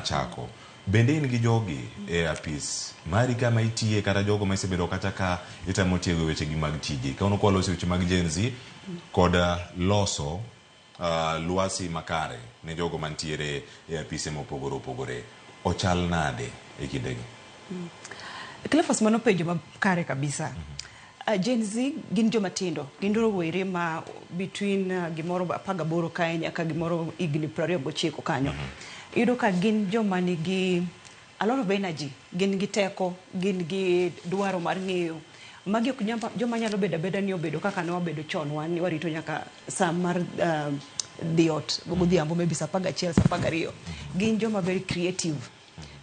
nachako. Bende in gi jogi e apis mari kama itiye kata jogo ma isebedo kata ka itemo tiego e wechegi mag tije? Kawuono kwa loso weche mag Gen Z kod loso lwasi makare ne jogo mantiere e apise mopogore opogore. Ochal nade e kindegi? Cleophas, mano penjo makare kabisa. Gen Z gin joma tindo, gin rowere ma between gimoro 18 kae nyaka gimoro higni 29 kanyo. Iyudo ka gin joma nigi a lot of energy, gin gi teko, gin gi dwaro mar ng'eyo. Magi ok joma nyalo bedo abeda ni obedo kaka ne wabedo chon wan ni warito nyaka sa mar dhi ot godhiambo, maybe sa 11, sa 12. Gin joma very creative.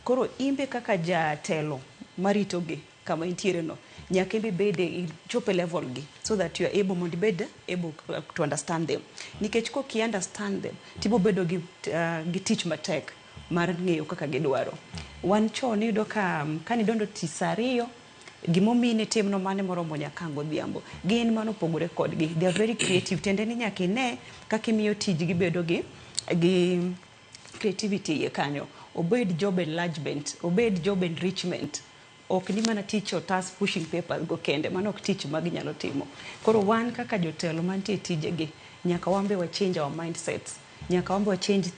Koro imbe kaka jatelo maritogi kama intiere no, nyaka imbe ibede ichop e level gi so that you are able mondo ibed able to understand them. Nikech kok i understand them, tibo bedo gi tich matek mar ng'eyo kaka gidwaro. Wan chon iyudo ka kanidonjo tich sa 2, gimomiyi ni timno mane moromo nyaka ang' godhiambo. Gin mano opogore kodgi. They are very creative. Tiende ni nyaka ine kaka imiyo tijgi bedo gi creativity iye kanyo. Obed job enlargement, obed job enrichment. Ok ni mana tich otas, pushing papers go kende, mano ok tich ma ginyalo timo. Koro wan kaka jotelo mantie e tijegi, nyaka wan be wa change our mindsets. Nyaka wan be wa change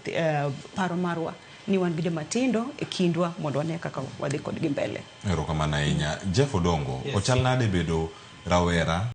paro marwa ni wan gi joma tindo e kindwa mondo wane kaka wadhi kodgi mbele. Erokamano ahinya. Jeff Odongo, Yes. ochal nade bedo rawera?